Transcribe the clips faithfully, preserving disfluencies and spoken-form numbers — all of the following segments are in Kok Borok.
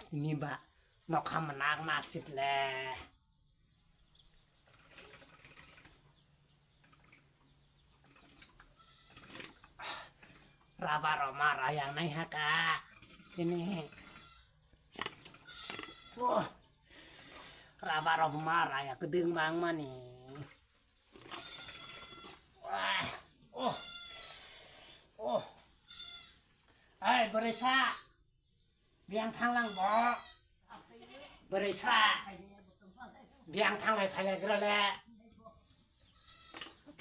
Tini ba nokha mwnakma sip le. Rubber rok ma raya nai ha ka. Tini. Oh. Rubber rok ma raya kwdwng bangmani. Ah. Oh. Oh. Ai, bwrwi sa. Biyang thanglang bo. Bwrwi sa. Biyang thanglai phailaigra le.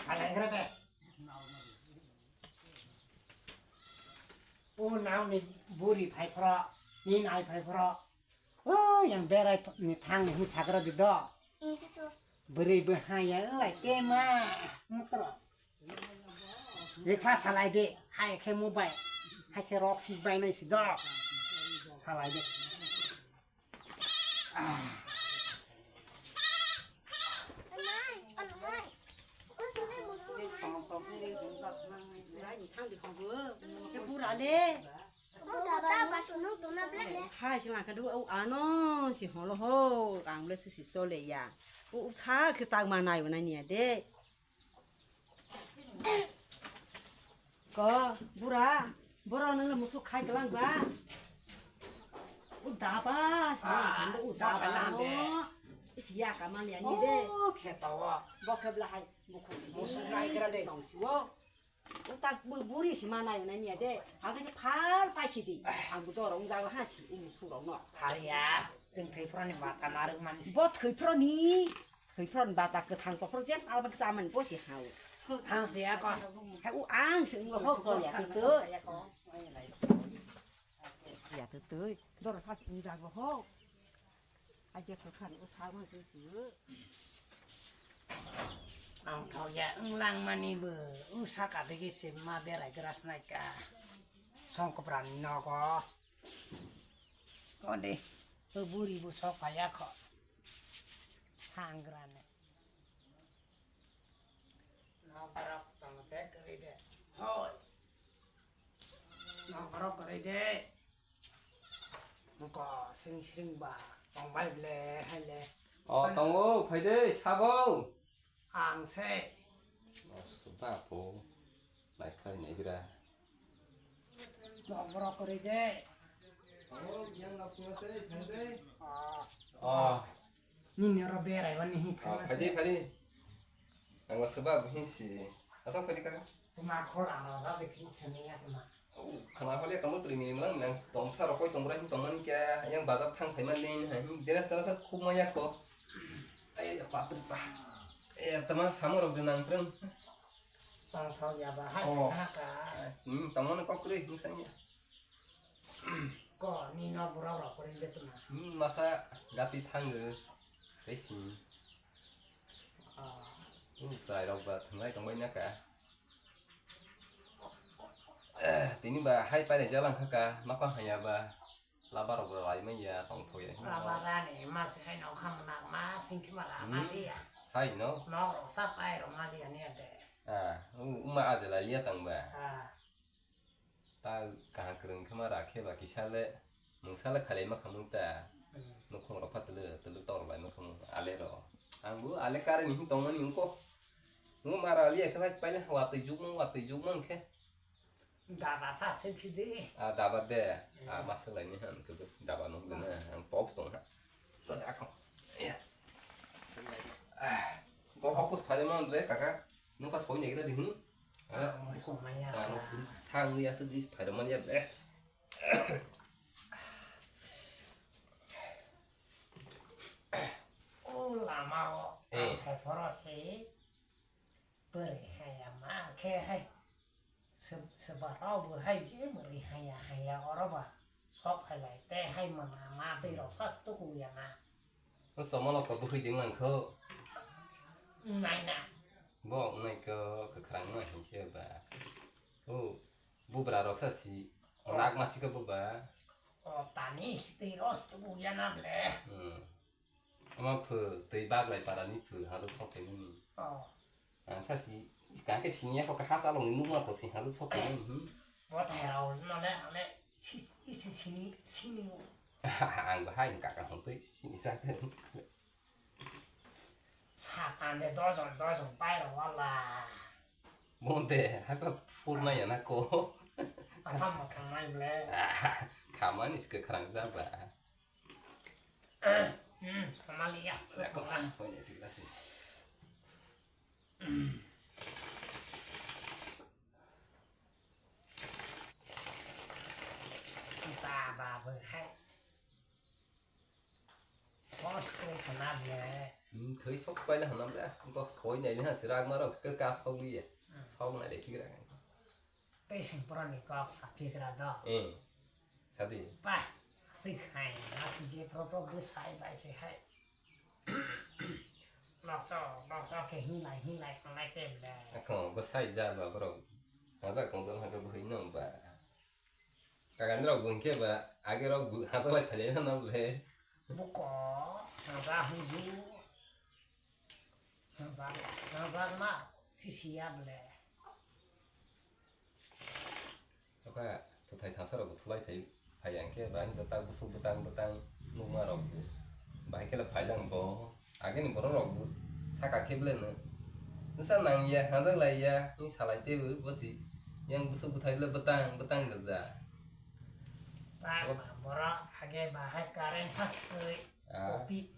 Phailaigra de. O nang ni buri phai phro, ni nai phai phro. O yang berai ni thang ni sagra di do. Bwrwi bwha ya lai kema. Mutro. Jekha salai de, hai khe mobile, hai khe rok si bai nai si do. Salai de. Hai sila ka du au ano si holo ho ang le si si sole ya. U sa ke tag ma nai nai ni ya de. Ko, bura, boro nang le musuk khai glang ba. U daba, u daba no. Isi ya ka man ya ni de. Oh, khe to. Bo khe bla hai, bo kho si. Musuk nai kra de. Tong si wo. U tak bu buri si ma nai nai ni ya de. Ha ke phal pai si di. Ang bu doro ung jago ha si, u musuk rok no. Har ya, jeng thai phro ni mata naruk man si. Bo thai phro ni. Thwiphroni bata kwthang kophro jeb alba kisa amani bosi hao. Ang se ya ko. Hai u ang se wnglo hok jol ya twi twi. Ya twi twi. Doro sas wngjago hok. Aje kwthang u sago se se. Ang thok ya wnglang mani bo u saka digi se ma berai gras nai ka. Songkopra ni nogo. Ode, o buri bo sok phai ya kho. Hangrani. Nokborok tong te kwrwi de. Hoi. Nokborok kwrwi de. Nokho sring sring ba tong bai ble hai le. O, tongo, phai de, sabo. Ang se. Ba po. Nai khlai nai gra. Nokborok kwrwi de. Tongo, yang noksingo se, phai se. Ah. Oh. Nini oro berai wani hi phai se. Phai de, phai de. Ang swba buhin si. Asal phai de ka. Tuma khol ano ja de khin chani ya tuma. Khana hole kamu twi mini mlang mlang tong sa rokoi tong rai tong mani kya yang bazar thang phai mani hai denas denas khub maya ko. Ay ya patri pa. Eh tama samo rok de nang prang. Tong thok ya ba hai na ka. Hmm tong mani kok kri ni sang ya. Ko ni no bura rok kri de tuma. Hmm masa gati thang de. Racing. Chwrairok ba thwnglai tongbai na kha. Tini ba hai pailai jalang kha ka, makha haya ba. Laba rok bo lai manya tong thok ya. Laba rani ma se hai no kham nak ma sing khima la ma liya. Hai no. Nok rok sa pai rok ma liya ni ade. Ah, uma aje lai liya tang ba. Ah. Ta kaham kwrwng khe ma rakhe ba kisa le mungsa le khalai ma khamung ta. Hmm. Nukhung rok pha tulu tulu tor lai ma khamung ale ro. Ang bu ale kare ni tong mani ungko. Ngu mara liya khe bai paile watwi jukmung watwi jukmung khe. Daba pha sik si di. A daba de. Hmm. A ma swk lai ni han khe daba nung de na ang box tong ha. To da ko. Ya. Go hokus phale ma le kaka. Nung pas poi ne gira di hunu. Ah, masuk maya. Ah, no, thang ya se dis phai man ya be. O lama o, eh. Ang khai phoro se. Bwrwi haya ma khe hai. Se, se ba rao bo hai je bwrwi haya haya oro ba. Sok hai lai te hai mana ma tei rok sas tuku ya na. O somolo ko bwkhwi ding lang kho. Nai na. Bo nai ko kwkhrang no hinkhe ba. O bubra rok sa si. O. Nak ma si ko bo ba. O tani si tei ros tu bu ya na ble. Hmm. Ama phu tei bak lai para ni phu ha rok sok ni. O. Ang sa si, kang khe sini ya kho ka ha sa long ni nukma kho si ha sok ni. Hmm. Bo thai rao no le ang le si, si sini, sini. Ang bahai ni kaka hong twi sini sa khe. Sapan de dojon dojon pai ro wala. Bonte, hai pa phur na ya na ko. Apa mo tang mai ble. Khamani ske kharang jaba. Hmm, samali ya. Ya ko, soi ne thik ase. Ba, ba, bo, hai. Boss, koi khana ble. Hmm, thoi sok paila hana ble. Ko soi nai le ha, sirak marok, ke kas hok liye. Hmm. Sok nai le thik rak. Tei sing pura ni kok sa phikra do. Eh. Sadi. Ba, si khai, asi je pro pro bu sai bai se hai. Nokso, nokso ke hinai, hinai, tangnai ke ble. Ako, bwsai ja ba borok. Haja kongjol haja bwhwi no ba. Kagan rok bwhwi khe ba, age rok bw-, haja lai phale no ble. Buko, haja huju. Haja, haja ma, sisi ya ble. Aka, twthai thasa rok thulai phai, phai ang khe, bahai khe tak bwswk bwtang bwtang nukma rok bo. Bahai khe phai lang bo, agini borok rok bo saka khe ble no. Nsa nang ya, hajak lai ya, ni salai te bo bosi. Yang bwswk bwthai ble bwtang bwtang gajak. Tak, borok age bahai current sa sikoi, ah, kopi.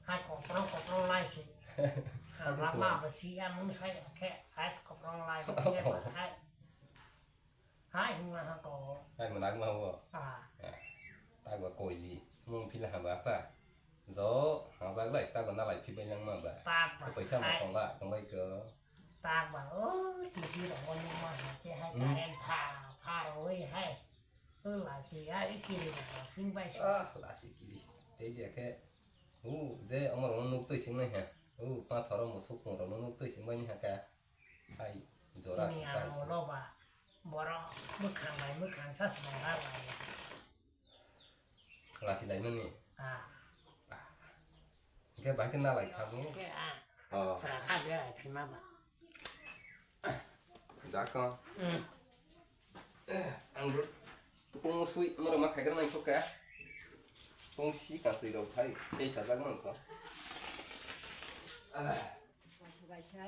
Hai koprong koprong lai si. Hajak ma bo si ya mung sai khe, hai koprong lai bo khe ba hai. Hai hwnma ha ko. Hai mwnakma bo. Ah. Ah. Tak ba koili. Mung phila ha ba pa. Jo, hajak lai tak ba nalai phi bai langma ba. Tak ba. Ko paisa ma hai tong ba, tong bai ko. Tak ba, o, T V rok o nukma hai khe hai hmm, current pha, pha roi hai. O lasi ya, i kiri na rok sing bai si. Ah, lasi kiri. Tei dia khe, o, je omo rok no nuk twi sing nai ha. O, pa thoro mo suk mo rok no nuk twi sing bai ni ha ka. Hai, jora chini si tai amo si. Lo ba, borok mwkhang bai mwkhang sa swnam rak lai. Lasi lai mani? Ah. Hingke bahai khe nalai kha bo? Hingke, ah. Oh. Chwra kha berai phaima ba. Jako. Hmm. Ang bo tong sui, moro ma khaigra nai khoka. Tong si ka twi rok phai, tei sajak man kho. Ah. Waisa waisa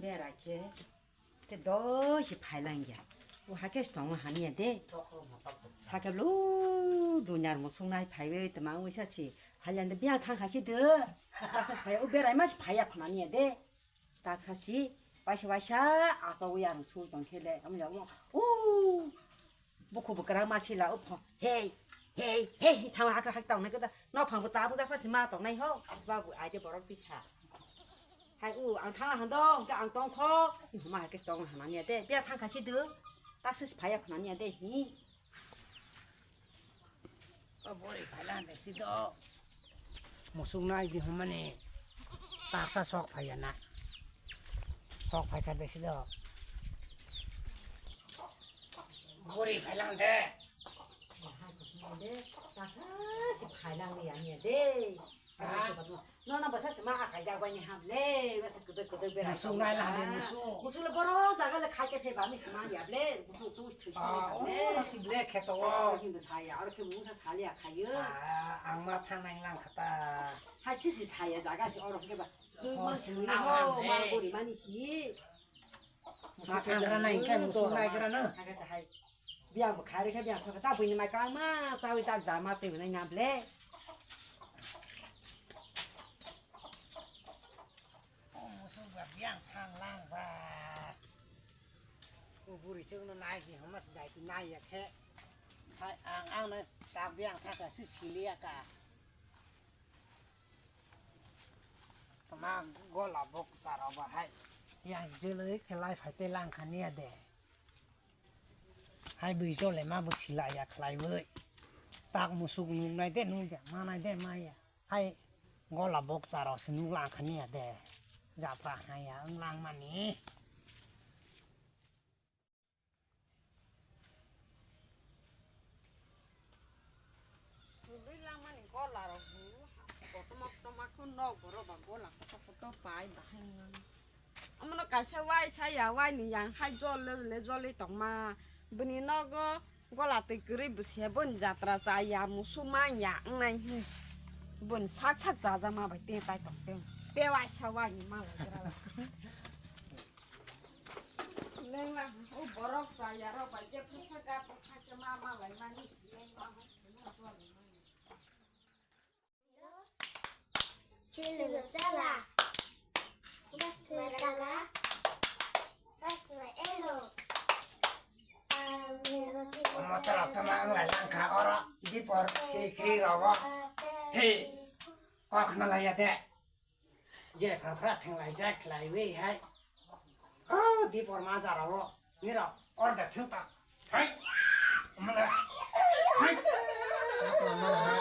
berai khe. Khe doi si phai lang ya. O hakhe se tongo hamya de. Sakhe blu dunyar musuk nai phaiwi tma wngwi sa si. Halian de biyang thang kha si de. Taksa saya o berai ma si phai ya khna niya de. Taksa si waisa waisa achawi ang sui tong khe le. Amya o. Bukhu bwkrang ma sila o pho. Hei, hei, hei, thang hakra hak tong nai kota. Nok phang bo tabuk jak pha si ma tong nai ho. Babu ai de borok tisa. Hai u ang thang han do, hingke ang tong kho. Ni huma hai ke tong han niya de. Pia thang kha si de. Tak sis phaya khna niya de. Hi. O bori phai la de si do. Musuk nai di humani taksa sok phai ya na. Sok phai kha de si do. Bori phai lang de. Taksa si phai lang ya ni de. Nono bwsa se ma akai jak bai ni ham le, bwsa kwdwk kwdwk bera. Musuk nai la de musuk. Musuk le boro jaga le khai ke phe ba mi se ma ya le. Musuk tu tu se ma le. Musuk le khe to. Ni bwsa ya, aro khe musuk sa le ya khai yo. Ang ma thang nai lang khata. Hai si si sa ya jaga si oro khe ba. Hor si na ma le. Ma gori mani si. Musuk thang gra nai khe musuk nai gra na. Jaga sa hai. Biyang bo kharwi khe biyang sokha ta buini mai kangma chawi tak da ma twi hwnwi na ble. O musuk ba biyang thang lang ba. O buri chwngno nai di hwnma se dai ti nai ya khe. Hai ang ang no tak biyang thang kha si sili ya ka. Tama gola bok charo ba hai. Yang jeloi khe lai phai te lang kha niya de. Hai bui jole ma bo sila ya khlai boi. Tak musuk nuk nai de nuk ya ma nai de ma ya. Hai gola bok charo se nuk lang kha niya de. Japra ha ya wng lang mani. Tubui langmani gola rok bo kotorma kotorma khe nok borok ba gola kotor kotor pai bahai nang. Omono kaisa wai saya wai ni yang hai jol le le jolwi tongma. Bini nogo Gola twi kwrwi bwsya boni jatra chaya musu manya wngnai hin. Boni sak sak chajama bai te tai tong te. Te waisa wani malai gra. Lengla o borok chaya rok bai je phutha ga phutha ke ma malai mani lengla. Chili masala. Gas masala. Gas masala. Motor tama ang lai langkha oro dipor khiri khiri rogo. He, ok na laya de. Je phra phra thang lai jak lai we hai. Oh, dipor ma jara wo. Nira order thung ta. Hai. Mala. Hai. Mala.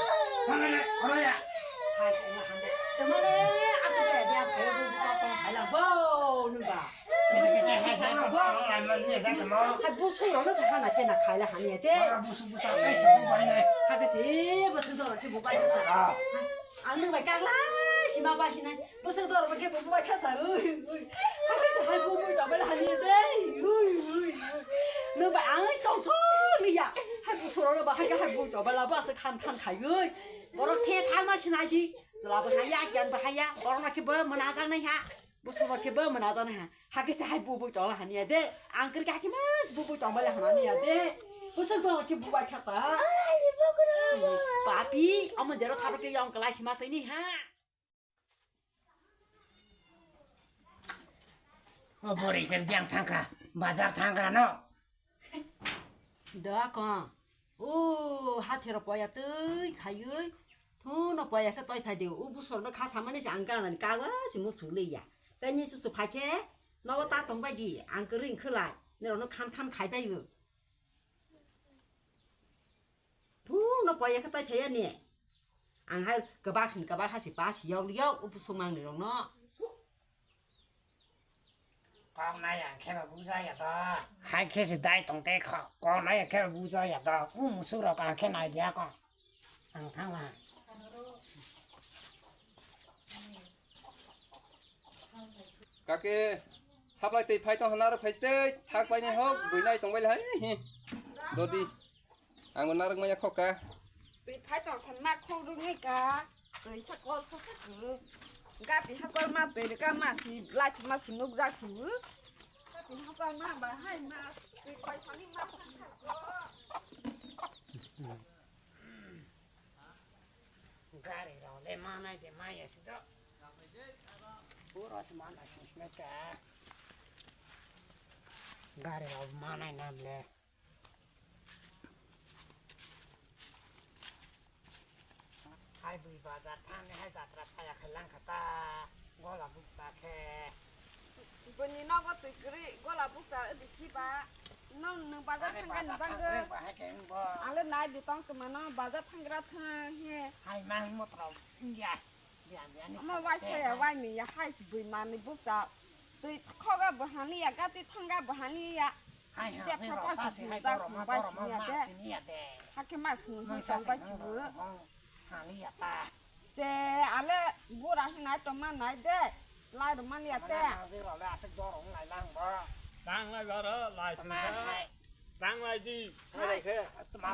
Thang le, oro ya. Hai, sai na hande. Tamale, asu ke dia phai bu ta ta hai la bo nu ba. Hai bu sung ro na sa hana ke na khai la hane te. Ora bu su bu sa kai sa bu bai nai. Ha ke si bu su do ke bu bai ta. Ah. Ang nu bai kak lai si ma ba si nai. Bwswk dor bo khe bo bai kha ta, ui, ui. Hakhe se hai bo bui tong bai hani de, ui, ui, ui. Nwng bai ang tong so liya. Hai bo soro ba hai hai bo tong bai la ba se khan khan khai, ui. Borok the thang ma sinai di. Jwla bo haya, kyan bo haya. Borok na khe bo mwnajak nai ha. Bwswk bo khe bo mwnajak nai ha. Hakhe se hai bo bui tong la hani de. Ang kir kha khe mas bo bui tong bai la hani de. Bwswk dor khe bo bai kha ta. Papi, amo jero thapa khe yong klai sima twi ni ha. O bwrwi se biyang thangkha, bazar thangrano. Da ko. O hathero poya twi khayui. Thuno poya khe toi phai de. O busorno kha samani se ang ganani kawa se musu leya. Tei ni susu phai khe nogo ta tong bai di. Ang kwrwi khwlai. Nerokno khan khan khai bai bo. Phungno poya khe tai phaiya ni. Ang hai kwbak sin kwbak ha si pa si yok yok upu sumang ni rok no. Kok nai ang khe ba buja ya to. Hai khe si dai tong te kho. Kok nai ang khe ba buja ya to. U musuk rok ang khe nai dia ko. Ang thang la. Kake, saplai twi phai tong hwnna aro phai stay, thak pai ni hok, bui nai tong bai hai, hi. Dodi, ang narwk maya khok ka. Twi phai tong san ma khok rwk nai ka, twi sa kol sa sa kwrwk. Gati ha kol ma twi rwk ka ma si, lai ma si nuk jak si u. Gati ha kol ma ba hai ma, twi phai sani ma. Gari rok le manai de maya si do. Puro se manai sing sing ka. Gari rok manai na le. Hai bui bazar thang ni hai jatra phaya khe lang kha ta. Gola bukcha khe. Bini nogo twi kwrwi gola bukcha bisi ba. Nong nung bazar thangani bagwi. Ang le nai di tong tongmano bazar thangra thang he. Hai mang motro ya. Omo waisa ya waini ya hai si bui mani bukcha. Twi khoga bo hani ya gati thanga bo hani ya. Hai ha. Te papa si bui ta bai si ya de. Hakhe ma sung hi tong bai si bu. Hani ya ta. Te ale bura hinai tongma nai de. Lai rwmani ya te. Ang jwk rok le aswk dor wng lai lang bo. Tang lai baro, lai singkha. Tang lai di. Hai.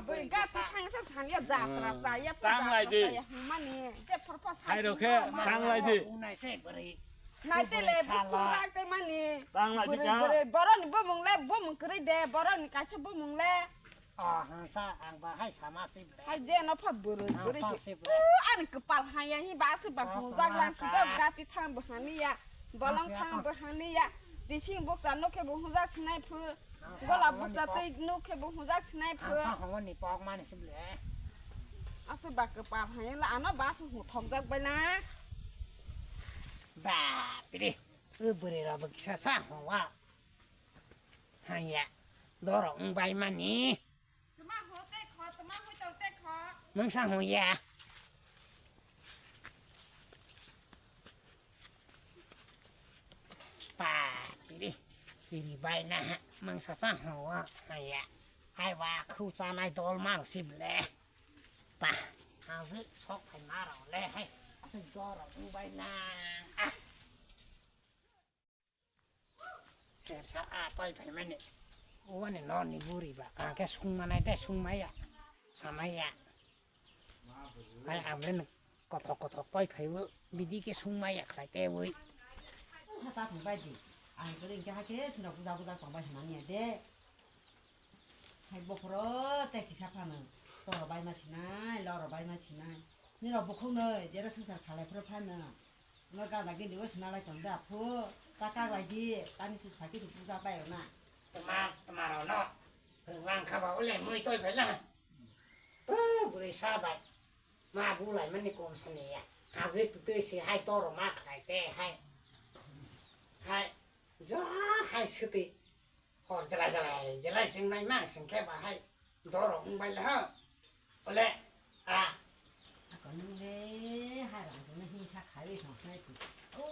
Bui gati thangsa sania jatra chaya. Tang lai di. Hwnmani je purpose hai rok khe tang lai di. Unai se bwrwi. Nai te le bwrwi sala. Bwrwi te mani. Tang lai di ka. Bwrwi, bwrwi, boroni bumung le bumung kwrwi de, boroni kaisa bumung le. Ah, hansa ang ba hai sama sip le. Hai je no pha bwrwi, bwrwi. Hansa sip le. Ani kwpal haya hi ba se ba hung jak lang si do gati thang bo hani ya. Bolong thang bo hani ya. Bising bukcha no khe bo hung jak sinai phu. Gola bukcha tei no khe bo hung jak sinai phu. Hansa hongoni pok mani sip le. Asu ba kwpal haya la ano ba se hung thok jak bai na. Ba piri. U bwrwi rok bo kisa sa hongwa. Haya, dorok wng bai mani. Tma ho te kho, tma ho tau te kho. Mungsa ho ya. Pa, piri, piri bai na ha, mungsa sa ho wa, haya. Hai wa khu cha nai dol mang sip le. Pa, ha wi sok phai ma rok le hai. Aswk dorok wng bai na. Ah. Sersa a toi phaimani. Oboni norni buri ba, ang khe sungmanai tei sungmaya, samaya. Hai ang le kothok kothok toi phaibo, bidi khe sungmaya khlai tei wi. Sa ta thung bai di, ang khe ring khe hai khe sino buja buja tong bai hwnmani ya de. Hai bokhoro tei kisa phano, toro bai ma sinai, loro bai ma sinai. Nirok bukhuk noi, jero swngchar khalai phuru phano. No gana gini o sina lai tong da phu, ta kak lai di, tani sus phai khe puja bai rona. Tma, tma rok no. Rwang kha ba ule mui toi phai la. Phu, bwrwi sa bai. Ma bu lai mani kom sani ya. Haje tu tui si hai toro ma khlai te hai. Hai. Jo hai swtwi. Hor jalai jalai jalai sing nai mang sing khe ba hai. Doro wng bai le ha. Ole. A. Ako nung le hai rajung no hingsa khai wi song khai phu. O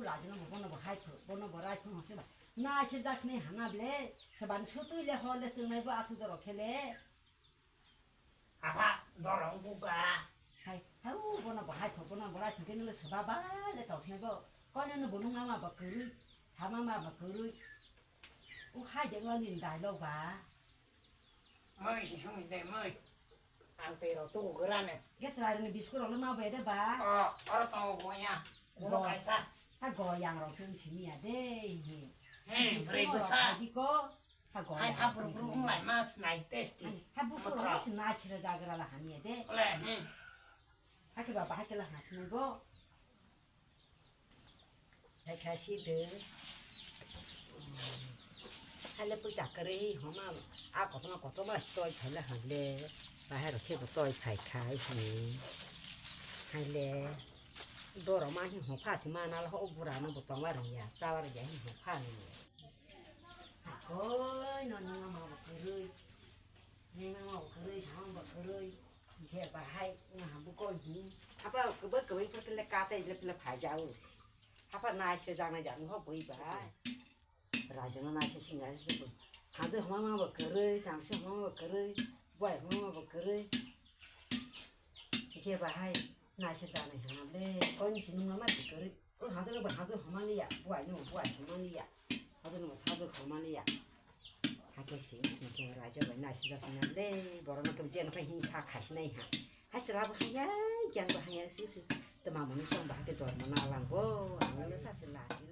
rajung no bono bo hai phu, bono bo rai phu hose ba. Na se jak sini hana ble. Seban sutui le hor le sung nai bo asu doro khe le. Apha, dorong buka. Hai, hai, u, bono bahai pho, bono bahai pho, kini le soba ba le tong phai bo. Kono no bunung ama ba kwrwi, sama ma ba kwrwi. U hai de ngani dai lo ba. Moi si sung de moi. Ang te ro tu gura ne. Ges rai ni bisku ro le ma ba de ba. O, oro to go ya. Go. Go kaisa. Ha go yang ro sung sini ya de. He, Bisku ro bwsa. Di ko. Hai tha puru puru wng lai ma snai testi. Hai busu rok si nai sira jagra la hanya de. Ole, hmm. Hai ke baba hai ke la ha sinai bo. Hai kha si de. Hai le puisa kare homa a koto ma koto ma stoi khai la han de. Bahai rok khe bo toi khai khai hi. Hai le. Doro ma hi ho pha si ma na la ho bura no bo tong wa rong ya. Cha wa rong ya hi ho pha ni. Hakoi no nungma ma bo kwrwi. Nungma ma bo kwrwi, sama ma bo kwrwi. Hingkhe bahai wngha bukol hi. Apa kwbwi kwbwi pore kele katai le pele phai ja o si. Apa nai se janai jang ho bui ba. Raja no nai se singa se bui. Haje homa ma bo kwrwi, samse homa ma bo kwrwi, buai homa ma bo kwrwi. Hingkhe bahai nai se janai hana le koi ni si nungma ma si kwrwi. O hajar ba hajar homani ya, buai no buai homani ya. Hajar no hajar homani ya. Hake si, hake raja bai nai sijak na le, borok no kebo jen phai hing sa khai sinai ha. Hai chwla bo haya, gyang bo haya si si. Tma mani song ba hake jor mana lang bo, ang no sa si la si